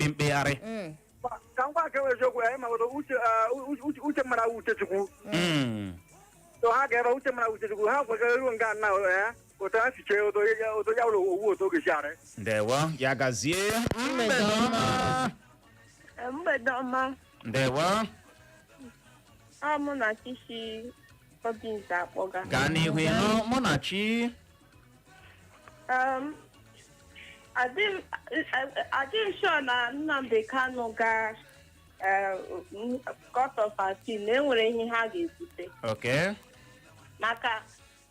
ikpe mkpegharị. Ka ngwa nke nwere eziokwu anyị ma uche uche uche mara uche Chukwu. So ha ga-ebe uche mara uche Chukwu, ha kwesịrị iru nga na ya otu ha si chee otu ya, otu ya ụlọ owu, otu oge si arị. Ndewo, ya gazie. Mgbede ọma. Mgbede ọma. Ndewo. Ọ mụ na Chichi Obinze akpọga. Gaa n'ihu, ịnụ mụ na chi. Adị m sure na Nnamdi Kanu ga Court of Appeal na enwere ihe ha ga-ebute maka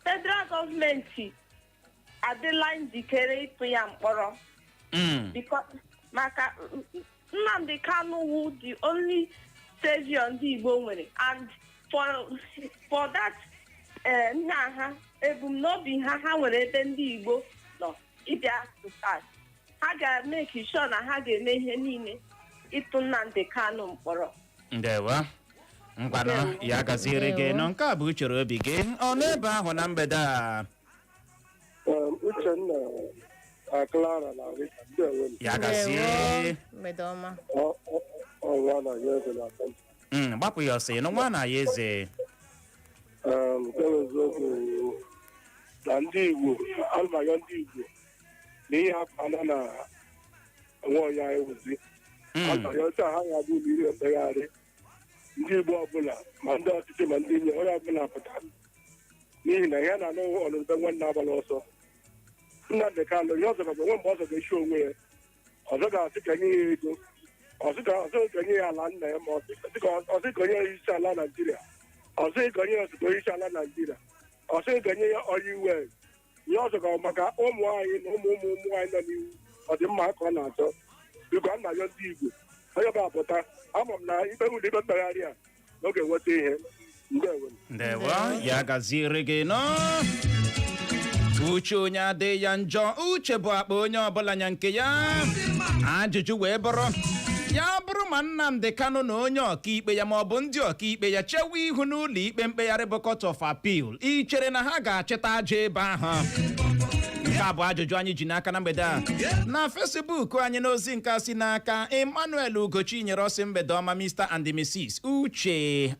federal gọọmenti adịla njikere ịtụ ya mkpọrọ maka Nnamdi Kanu wu the only savior ndị Igbo nwere, and for that nna ha ebumnobi ha ha nwere ebe ndị Igbo nọ ịbịa to start, ha ga-make sure na ha ga-eme ihe niile ịtụ Nnamdi Kanu mkpọrọ. Ndewo, ngwanụ, ya gaziere gị. Ndewo. Nọ nke a bụ uchere obi gị ọ n'ebe ahụ na mgbede a. Uchenna na Clara na Rita, ndewo. Ya gazie. Ndewo. Mgbede ọma. Ọnwa na ya eze na asọmpi. Gbapụ ya ọsọ, ịnụ nwa na ya eze. Nke bụ eziokwu na ndị Igbo alụmayọ, ndị Igbo na ihe apana na nwa onye anyị wụzi alụmayọ taa, ha ga-abụ ụlọ iri mkpegharị. Ndị Igbo ọbụla, ma ndị ọchịchị ma ndị nye, onye ọbụla pụta, n'ihi na ihe na-anụ ọnụbe nwanne agbala ọsọ. Nnamdị Kanụ, ihe ọzọ ga nwe mgbe ọzọ ga-echi onwe ya, ọzọ ga-asị ka nye ya ego, ọzọ ka nye ya ala nna ya, ma ọzọ ka onye ya isi ala Naijiria, ọzọ ka onye ya osote onye isi ala Naijiria, ọzọ ka nye ya onye iwe ihe ọzọ ka maka ụmụ anyị na ụmụ ụmụ ụmụ anyị nọ n'ihu ọdịmma ka ọ na-achọ. Biko, a na-ayọ ndị Igbo, onye ọbụla pụta. Ama m na ikpe ụlọ ikpe mkpegharị a na ọ ga-enweta ihe. Ndewo. Ndewo, ya gaziere gị. Nọ uche onye adịghị ya njọ, uche bụ akpa onye ọbụla nya nke ya. Ajụjụ wee bụrụ, ya bụrụ ma Nnamdi Kanu na onye ọkaikpe ya ma ọ bụ ndị ọkaikpe ya chewe ihu n'ụlọ ikpe mkpegharị bụ Court of Appeal, ị chere na ha ga-achịta aja ebe ahụ? Nke a bụ ajụjụ anyị ji n'aka na mgbede a na Facebook anyị. N'ozi nke a si n'aka Emmanuel Ugochi nyere ọsị, mgbede ọma, Mr and Mrs Uche,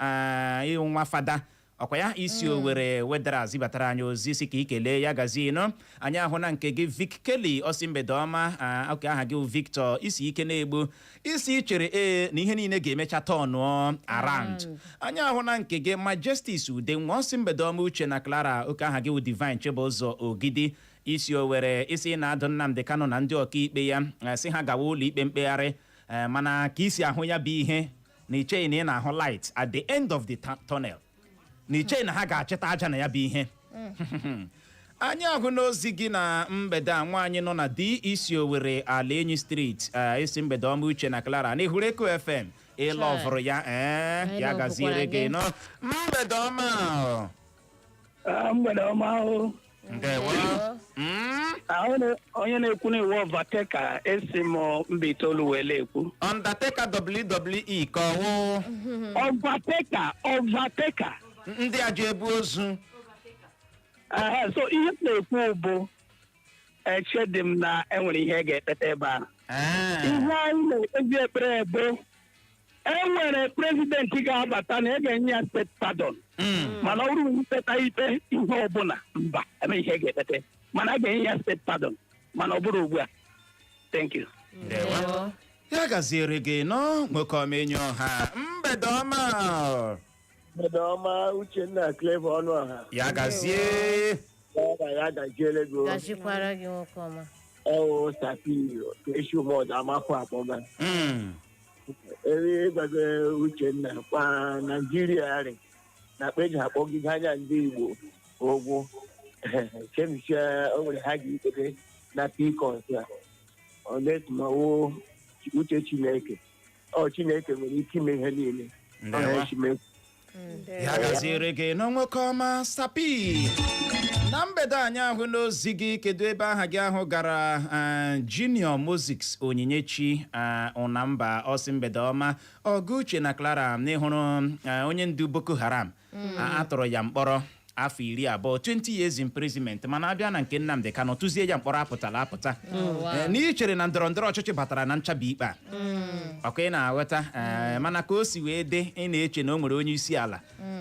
nwa fada ọkwa ya isi Owere wedara zibatara anyị ozi si ka ikelee ya. Gazienụ. Anyị ahụ na nke gị, Vic Kelly, ọsị mgbede ọma. Oke aha gị bụ Victor isi ike na-egbu isi chere ee na ihe niile ga-emecha turnụọ around. Anyị ahụ na nke gị, Majestis Udenwa, ọsị mgbede ọma, Uche na Clara. Oke aha gị bụ Divine Chibụzọ Ogidi, isi Owere, isi na-adụ Nnamdị Kanụ na ndị ọkaikpe ya, sị ha gawa ụlọ ikpe mkpegharị, mana ka isi ahụ ya bụ ihe na icheghị na ị na-ahụ light at the end of the tunnel, na icheghị na ha ga-achịta aja na ya bụ ihe. Anyị ahụ n'ozi gị na mgbede a, nwaanyị nọ na DEC Owere ala Enyi Street, isi mgbede ọma, Uche na Clara n'ihuru Eko FM ịlọvụrụ ya ee. Anyị Ya gaziere lọvụkwara gị gị. Nọ mgbede ọma. Mgbede ọma ahụ. Ndewo. Ahụ onye na-ekwu na iwu Overtaker, esi m mba itoolu wee na-ekwu. Undertaker WWE ka ọwụ? Overtaker, Overtaker. Ndị a ji ebu ozu. Ehe, so ihe m na-ekwu bụ eche dị m na enwere ihe ga-ekpeta ebe a. Ihe anyị na-ekpezi ekpere bụ enwere president ga-abata na ị ga-enye ya state pardon, mana ọ bụrụ na ikpeta ikpe ihe ọbụla mba eme ihe ga-ekpete, mana a ga-enye ya state pardon, mana ọ bụrụ ugbu a. Thank you. Ndewo. Ya gaziere gị nọ, nwoke ọma, enyi ọha. Mgbede ọma. Mgbede ọma, Uchenna, Clever, ọnụ ọha. Ya gazie. Ya ya gaziere gị o. Gazikwara gị, nwoke ọma. Ọwụ tapi esi ụmụọdụ amafọ akpọga. Ebe ịgwago Uchenna kwa Naijiria rị na akpa eji akpọgide anya ndị Igbo ụgwụ chemisia o nwere ha ga-ikpere na pikọs a onesmawo uche Chineke. Ọ Chineke nwere ike ime ihe niile. Ọ Ndewo. na-echime. Ya gaziere gị nọ, nwoke ọma sapi. Na mgbede anyị ahụ n'ozi gị, kedu ebe aha gị ahụ gara? Junior Moses Onyinyechi Ụnamba, ọsị mgbede ọma, ọgụ Uche na Clara. N'ịhụrụ onye ndu Boko Haram, a tụrụ ya mkpọrọ. Afọ 20, 20 years imprisonment, mana abịa na nke Nnamdi Kanu, tụzie ya mkpọrọ apụtala apụta. Na ị chere na ndọrọ ndọrọ ọchịchị batara na nchabi ikpe a, ọkwa ị na-aghọta? Mana ka o si wee dị, ị na-eche na o nwere onye isi ala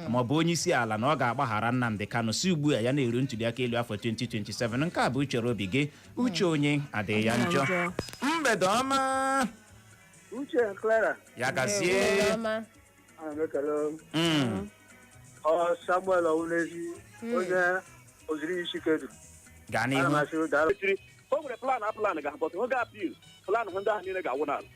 ma ọ bụ onye isi ala na ọ ga-agbaghara Nnamdi Kanu si ugbu a ya na-eru ntuli aka elu afọ 2027? Nke a bụ uchere obi gị, uche onye adịghị ya njọ. Njọ. Mgbede ọma. Uche, Clara. Ya gazie. Mgbede ọma. Ana m ekele. Ọ Samuel Ọwụnezi, onye oziri isi kedu. Gaa Ana m n'ihu. asị daalụ. O nwere plan a plan ga, but oge appeal plan ndị ahụ niile ga-awụ n'ala.